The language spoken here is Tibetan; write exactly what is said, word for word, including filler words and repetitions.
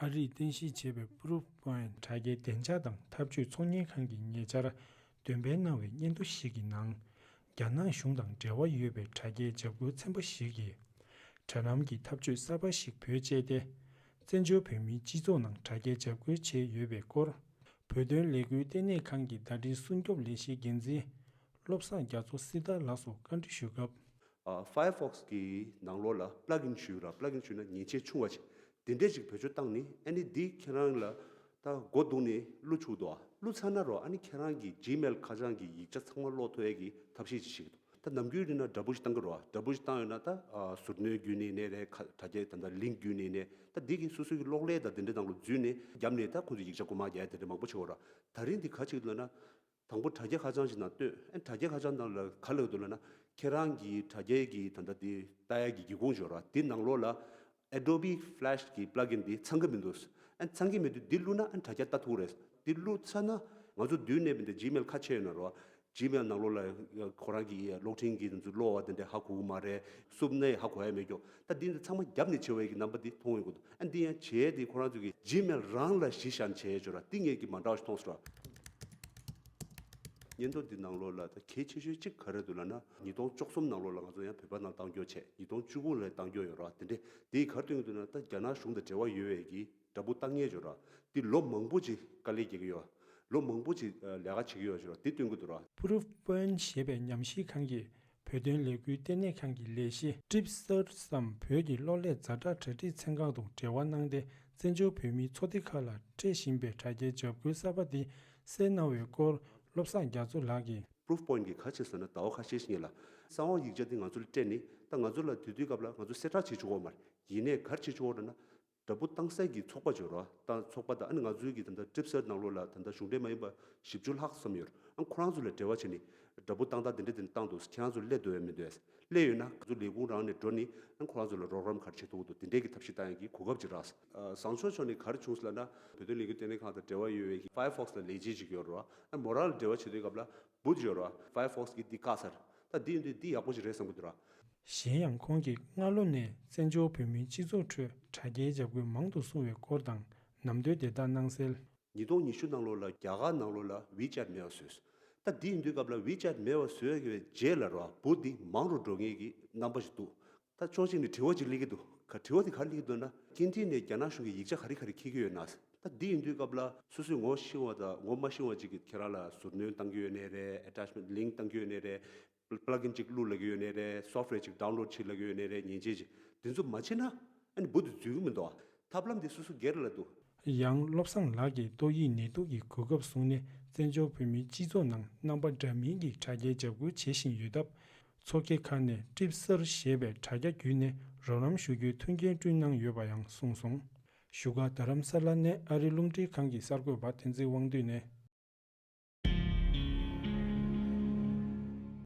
ཨ་རིས་རྟེན་གཞི་བྱས་པའི་Proofpoint་དྲ་རྒྱའི་བདེ་འཇགས་དང་འཐབ་ཇུས་ཚོང་གཉེར་ཁང་གི་ཉེ་ཆར་འདོན་སྤེལ་གནང་བའི་སྙན་ཐོ་ཞིག་གི་ནང་། རྒྱ་ནག་གཞུང་དང་འབྲེལ་བ་ཡོད་པའི་དྲ་རྒྱའི་འཇབ་རྒོལ་ཚན་པ་ཞིག་གིས། དྲ་ལམ་གྱི་འཐབ་ཇུས་གསར་པ་ཞིག་བེད་སྤྱད་དེ། བཙན་བྱོལ་བོད་མིའི་སྤྱི་ཚོགས་ནང་དྲ་རྒྱའི་འཇབ་རྒོལ་བྱས་ཡོད་པའི་སྐོར། བོད་དོན་ལས་འགུལ་ལྟེ་གནས་ཁང་གི་བརྡ་འཕྲིན་སྲུང་སྐྱོབ་ལས་གཞིའི་འགན་འཛིན་བློ་བཟང་རྒྱ་མཚོ་སྲི་ཐར་ལགས་སུ་བཀའ་འདྲི་ཞུས་སྐབས། ཨ། Firefox་གི་ནང་ལོགས་ལ་plugin་ཞུས་ར། plugin་ཞུས་ན་ཉེས་ཆད་ཆུང་བ་ཅིག་དེ་འདྲས་ཅིག་བེད་སྤྱོད་བཏང་ནི། ཨ་ནི་འདི་ཁྱེད་རང་ལ་ད་སྒོ་བརྡུངས་ནས་བླུག་ཆུག་འདུག་ཨ། བླུག་ཚར་ན་རོ། ཨ་ནི་ཁྱེད་རང་གི་Gmail་ཁ་བྱང་གི་ཡིག་ཆ་ཚང་མ་ཀློག་ཐུབ་ཡས་ཀྱི་ཐབས་ཤེས་ཅིག་ཞིག་འདུག་ད་ནམ་རྒྱུན་ཡིན་ན་འདྲ་པོ་ཞིག་བཏང་གི་རོ། འདྲ་པོ་ཞིག་བཏང་ཡོད་ན་ད། ཨ། ཟུར་སྣོན་བརྒྱུད་ནས་ནས་རེད། ཁ། དྲ་རྒྱའི་ད་ལྟ་link་བརྒྱུད་ནས་ནས། ད་འདི་གི་སོ་སོ་གི་གློག་ཀླད་དང་དེ་འདྲའི་ནང་ལ་འཛུལ་ནས་རྒྱབ་ནས་ད་ཁོང་ཚོ་ཡིག་ཆ་རྐུ་མ་རྒྱག་ཡ་དེ་འདྲ་མང་པོ་བྱེད་ཀྱི་ཡོད་ར། ད་རིང་འདི་ག་ཅིག་ལབ་ན། དང་པོ་དྲ་རྒྱ་ཁ་བྱང་ཞིག་ནང་བཏོན། ཨ། དྲ་རྒྱ་ཁ་བྱང་ནང་ལ་ག་ལབ་འདུག་ལབ་ན། ཁྱེད་རང་གི་དྲ་རྒྱའི་གི་ད་ལྟ་དེ་ལྟ་ཡ་གི་སྒེའུ་ཁུང་ཡོད་ར། དེ་ནང་ལོགས་ལ་Adobe Flash་གི་plugin་དེ་ཚང་གི་མི་འདུག་ཨ། ཚང་གི་མི་འདུག་དེ་བླུགས་ན་ཨ་དྲ་རྒྱ་ལྟ་ཐུབ་རེད། དེ་བླུགས་ཚར་ན་ང་ཚོ་མདུན་ནས་མི་འདུག Gmail་ཁ་ཕྱེ་ཡོད་ན་རོ། Gmail་ནང་ལོགས་ལ་ཁོ་རང་གི་གློག་འཕྲིན་གྱི་དེ་ཚོ་ཀློག་པ་དེ་འདྲ་ཧ་གོ་གི་མ་རེད། བསུབ་ནས་ཧ་གོ་ཡ་མེད་ཀྱོག་ད་འདི་འདི་ཚང་མ་རྒྱབ་ནས་བྱེད་པའི་གི་རྣམ་པ་འདི་མཐོང་ཡོང་གི་འདུག་ཨ། འདི་ཡང་བྱས་ཏེ་ཁོ་རང་ཚོ་གི་Gmail་རང་ལ་གཞི་བཞག་བྱས་ཡོད་ར། འདི་ངས་ཀྱི་མ་འདྲ་བ་ཞིག་མཐོང་སོང་ར། སྙན་ཐོ་འདི་ནང་ལོགས་ལ་ད་གལ་ཆེ་ཤོས་གཅིག་ག་རེ་འདུག་ལབ་ན། ཉིས་སྟོང་བཅུ་གསུམ་ནང་ལོགས་ལ་ང་ཚོ་ཡང་བོད་པ་ནང་བཏང་སྐྱོར་བྱས། ཉིས་སྟོང་བཅུ་དགུ་ལ་བཏང་སྐྱོར་ཡོད་ར། དེ་འདྲས་དེ་ག་རེ་སྟོན་གྱི་འདུག་ན། ད་རྒྱ་ནག་གཞུང་དང་འབྲེལ་བ་ཡོད་པའི་གི་འདྲ་པོ་བཏང་མཁན་ཡོད་ར། དེ་ལོ་མང་པོ་ཅིག་དཀའ་ལས་རྒྱག་གི་ཡོད། ལོ་མང་པོ་ཅིག་ལས་ཀ་བྱེད་ཀྱི་ཡོད་ཅེས་དེ་སྟོན་གྱི་འདུག་ར། Proofpoint་ཞེས་པའི་ཉམས་ཞིབ་ཁང་གིས་བོད་དོན་ལས་འགུལ་ལྟེ་གནས་ཁང་གི་ལས་གཞི་TripSearch་སམ། བོད་ཀྱི་གློག་ཀླད་ཛ་དྲག་གྲ་སྒྲིག་ཚན་ཁག་དང་འབྲེལ་བ་གནང་སྟེ། བཙན་བྱོལ་བོད་མིའི་ཚོགས་སྡེ་ཁག་ལ་སྤྲད་བཞིན་པའི་དྲ་རྒྱའི་འཇབ་རྒོལ་གསར་པ་འདི་གསལ་གནང་བའི་སྐོར། བློ་བཟང་རྒྱ་མཚོ་ལགས་ཀྱིས། Proofpoint་གིས་ག་རེ་བྱས་ཟེར་ན། ཟླ་བ་ཁ་ཤས་ཤིག་ལ་གསང་བ་ཡིག་ཆ་འདི་ང་ཚོ་ལ་སྤྲད་ནི། ད་ང་ཚོ་ལ་དེ་དུས་སྐབས་ལ་ང་ཚོ་གསལ་བསྒྲགས་བྱེད་ཆོག་གི་མ་རེད། ཡིན་ནའི་ག་རེ་བྱེད་ཆོག་གི་རེད་ན། འདྲ་པོ་བཏང་སའི་གི་ཚོགས་པ་ཅིག་ཡོད་རེད་བ། ད་ཚོགས་པ་དང་། ཨ་ནི་ང་ཚོའི་གི་ད་ལྟ་TripSearch་ནང་ལོགས་ལ་ད་ལྟ་གཞུང་འབྲེལ་མ་ཡིན་པ་བཞི་བཅུ་ལྷག་ཙམ་ཡོད་རེད། ཨ། ཁོ་རང་ཚོ་ལ་འབྲེལ་བ་བྱས་ནས་འདྲ་པོ་བཏང་སྟངས་དེ་འདྲ་དེ་འདྲ་བཏང་འདུག་ཁྱེད་རང་ཚོ་སླེབས་འདུག་ཡང་མི་འདུག་སླེབས་ཡོད་ན་ང་ཚོ་ལས་ཁུངས་རང་ནས་འགྲོ་ནས། ཨ། ཁོ་རང་ཚོ་ལ་རོགས་རམ་ག་རེ་བྱེད་ཐུབ་འདུག་དེ་འདྲའི་གི་ཐབས་ཤེས་བཏང་ཡག་གི་གོ་སྐབས་ཅིག་རག་ཨ། བཟང་ཕྱོགས་ཕྱོགས་ནས་ག་རེ་བྱུང་སོང་ལབ་ན། བོད་དོན་ལས་འགུལ་ལྟེ་གནས་ཁང་དང་འབྲེལ་བ་ཡོད་པའི་གི་Firefox་ལ་ལས་བྱེད་ཅིག་ཡོད་རེད་བ། ཨ། མོ་རང་ལ་འབྲེལ་བ་བྱེད་དུས་སྐབས་ལ་བུ་ཅིག་ཡོད་རེད་བ། Firefox་གི་འདི་བཀག་ཚར། ད་འདི་ཡིན་དུས་འདི་ཡག་པོ་ཞིག་རེད་བསམ་གི་འདུག་ར། གཞན་ཡང་ཁོང་གིས་སྔ་ལོ་ནས་བཙན་བྱོལ་བོད་མིའི་སྤྱི་ཚོགས་ཁྲོད་དྲ་རྒྱའི་འཇབ་རྒོལ་མང་དུ་སོང་བའི་སྐོར་དང་། ནམ་དུས་དེ་དག་གནང་གསལ། ཉིས་སྟོང་ཉི་ཤུ་ནང་ལོགས་ལ་རྒྱ་གར་ནང་ལོགས་ལ་WeChat་མེད་པ་བཟོས། ད་འདི་ཡིན་དུས་སྐབས་ལ་WeChat་མེད་པ་བཟོས་པའི་རྗེས་ལ་ར་བུ་འདི་མང་རུ་འགྲོ་མཁན་གྱི་རྣམ་པ་ཞིག་འདུག་ད་ཕྱོགས་གཅིག་ནས་དྲི་བ་ཅིག་སླེབས་ཀྱི་འདུག་ག་དྲི་བ་དེ་ག་རེ་སླེབས་ཀྱི་འདུག་ན། སྐད་འཕྲིན་ནས་རྒྱ་ནག་གཞུང་གི་ཡིག་ཆ་ག་རེ་ག་རེ་འཁྱེར་གྱི་ཡོད་ན། ད་འདི་ཡིན་དུས་སྐབས་ལ་སོ་སོས་ངོ་ཤེས་པ་དང་ངོ་མ་ཤེས་པ་ཅིག་གིས་ཁྱེད་རང་ལ་ཟུར་སྣོན་བཏང་གི་ཡོད་ནའི་རེད། Attachment link་བཏང་གི་ཡོད་ནའི་རེད། Plugin་ཅིག་བླུག་ལབ་ཀྱི་ཡོད་ནའི་རེད། Software་ཅིག་download་བྱེད་ལབ་ཀྱི་ཡོད་ནའི་རེད། མཉེན་ཆས་ཅིག་འདི་ཚོ་མ་བྱེད་ན་ཨ་ནི་བུ་དེ་འཛུལ་གྱི་མི་འདུག་ཐབས་ལམ་དེ་སོ་སོ་སྒེར་ལ་འདུག་ཡང་བློ་བཟང་ལགས་ཀྱིས་ཏོག་དབྱིབས་ནད་དུག་གི་གོ་སྐབས་བཟུང་ནས་བཙན་བྱོལ་བོད་མིའི་སྤྱི་ཚོགས་ནང་རྣམ་པ་འདྲ་མིན་གྱི་དྲ་རྒྱའི་འཇབ་རྒོལ་བྱེད་བཞིན་ཡོད་སྟབས། ཚོགས་སྒེར་ཁག་ནས་TripSearch་ཞེས་པའི་དྲ་རྒྱ་བརྒྱུད་ནས་རོགས་རམ་ཞུ་རྒྱུའི་མཐུན་རྐྱེན་བསྐྲུན་གནང་ཡོད་པ་ཡང་གསུངས་སོང་། བཞུགས་སྒར་རྡ་རམ་ས་ལ་ནས་ཨ་རིའི་རླུང་འཕྲིན་ཁང་གི་གསར་འགོད་པ་བསྟན་འཛིན་དབང་འདུས་ནས།